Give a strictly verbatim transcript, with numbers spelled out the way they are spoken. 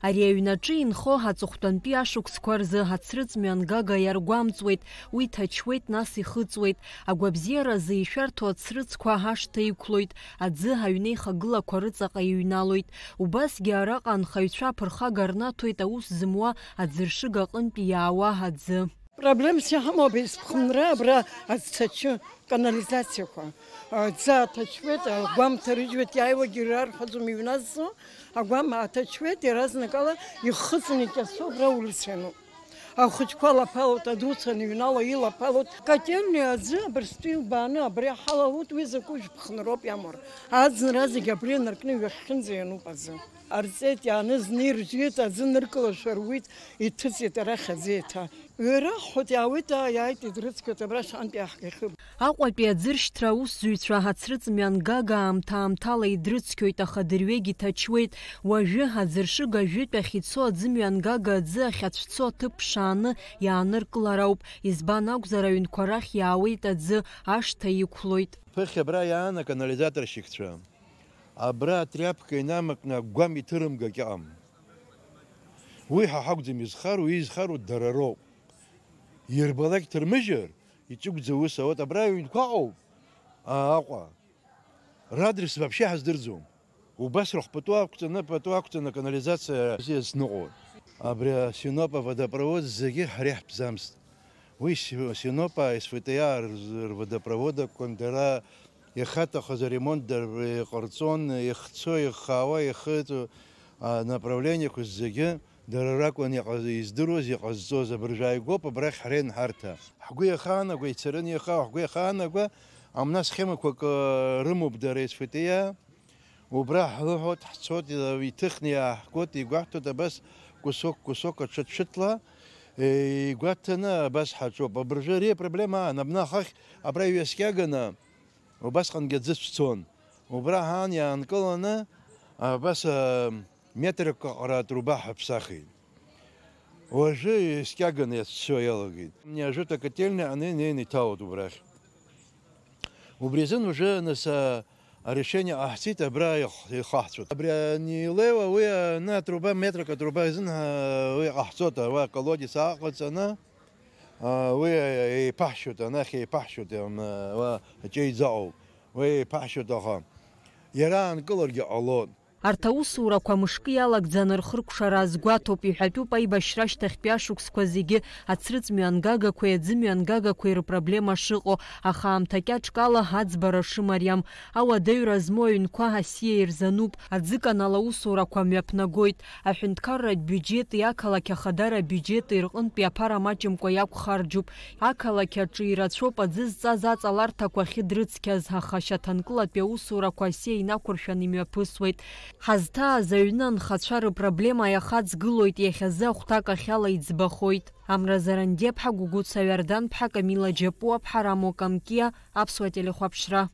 Ари аҩнаҿы инхо аҵыхәтәантәи ашықәсқәа рзы ацрыҵ мҩангага иаргәамҵуеит, уи ҭачуеит, нас ихыҵуеит. Агәабзиаразы ишәарҭоу ацрыҵқәа ашҭа иқәлоит, аӡы аҩнеихагылақәа рыҵаҟа иҩналоит. Убасгьы араҟа анхаҩцәа аԥырхага рнаҭоит аус зымуа аӡыршыга аҟынтәи иаауа аӡы. Проблемс иҳамоуп, есԥхынра абра аццачы, канализациақәа. Аӡы аҭачуеит, агәам ҭарыжьуеит, иааиуагьы ирарҳәаӡом иҩназҵо, агәам аҭачуеит, иаразнакала ихыҵны икьасо абра аулица иануп. Ахәыҷқәа лаԥалоит, адуцәа аныҩнало илаԥалоит. Котельниа аӡы абырстәы илбааны абри ҳалалоит, уи закәу жәпхынроуп иамур. Аӡынра зегь абри инаркны иҩахьхьынӡа иануп аӡы. Арҵеит, иааны зны иржәит, аӡы ныркылашәа руит, иҭыҵит арахь аӡы еиҭа. Ҩараҳәоит, иаауеит, ааиааит, идрыцқьоит, абра шаҟантә иаҳгахьы. Аҟәатәи аӡыршьҭра аусзуҩцәа ацрыҵ мҩангага аамҭа-аамҭала идрыцқьоит, аха дырҩегь иҭачуеит. Уажәы аӡыршыга ажәытә ахь ицо аӡы мҩангага аӡы ахьацәцо аҭыԥ ԥшааны иааныркылар ауп. Избан акәзар, аҩнқәа рахь иаауеит аӡы, ашҭа иқәлоит. Ԥыхьа абра иаан аканализаторщикцәа. Абра атряпка инамакны агәам иҭырымгагь ыҟам. Уи ҳа ҳакәӡам изхароу, изхароу дара роуп. Ирбалак ҭырмыжьыр, иҿыгәӡа ус, вот абра аҩнқәа ыҟоуп, а, Аҟәа. Радрес вообще ҳаздырӡом. Убас рахь пату ақәҵаны, пату ақәҵаны аканализациа азныҟәоит. Абри асиноп аводопровод зегьы ҳара иаҳтәӡамызт. Уи си-, синоп, а, СВТИ рз-, рводопровод акәын, дара иахьаҭахыз аремонт дара иҟарҵон, ихцо, ихаауа, ихыҵуа, а, направлениеқәа зегьы дара ракәын иҟаз-, издыруаз, иҟазҵоз. Абыржәы ааигәоуп абрахь ҳара ианҳарҭа. Ҳгәы иахаанагәа, ицараны иахаау ҳгәы иахаанагәа, амна схемақәак, э, рымоуп дара СВТИ. Убра ҳлыҳәоит, ҳцоит, э, иҭыхны иааҳгоит, игәаҳҭоит абас кусок, кусок аҽыҭшәытла, э, игәаҭаны абас ҳаҿуп. Абыржәы ари апроблема аан, абна ахахь абра иҩаскьаганы, убасҟангьы аӡы цәцон. Убра ҳаан иаанкыланы, абас, э, метрак аҟара атруба ҳаԥсахит. Уажәы иаскьаганы иацәцо иалагеит. Неожиданно котельниа аны инеины иҭалоит убрахь. Убри азын уже нас, а, арешение ҟаҳҵеит, абра иах-, ихаҳцәоит. Абри анилеиуа уи, а, аны атруба, метрак атруба азын, а, уи ҟаҳҵоит, а, уа колодец ааҟаҵаны, а, уи, а, еиԥаҳшьоит, анахь еиԥаҳшьоит, ам, а, уа аҷеиӡаҟоуп. Уи еиԥаҳшьоит, аха иара аанкыларгьы ҟалон. Арҭ аусурақәа мышкы иалагӡаны рхыркәшара азгәаҭоуп, иҳәатәуп аибашьра ашьҭахьтәи ашықәсқәа зегьы ацрыҵ мҩангагақәеи аӡы мҩангагақәеи рыпроблема шыҟоу, аха аамҭа кьаҿк ала аӡбара шымариам. Ауадаҩра змоу аҩнқәа асиа ирзануп, аӡыканал аусурақәа мҩаԥнагоит. Аҳәынҭқарратә биуџьети ақалақь ахадара абиуџьети рҟынтәи аԥара маҷымкәа иақәхарџьуп. Ақалақь аҿы ирацәоуп аӡы зҵаз аҵаларҭақәа ахьыдрыцқьаз, аха шьаҭанкылатәи аусурақәа асиа инақәыршәаны имҩаԥысуеит. Ҳазҭааз аҩны анхацәа рыпроблема иахаҵгылоит, иахьазы ахәҭак ахьала иӡбахоит. Амра Зарандиаԥҳа, Гәыгәыца Иорданԥҳа, Камила Џьапуаԥҳа, Рамо Камкиа, Аԥсуа телехәаԥшра.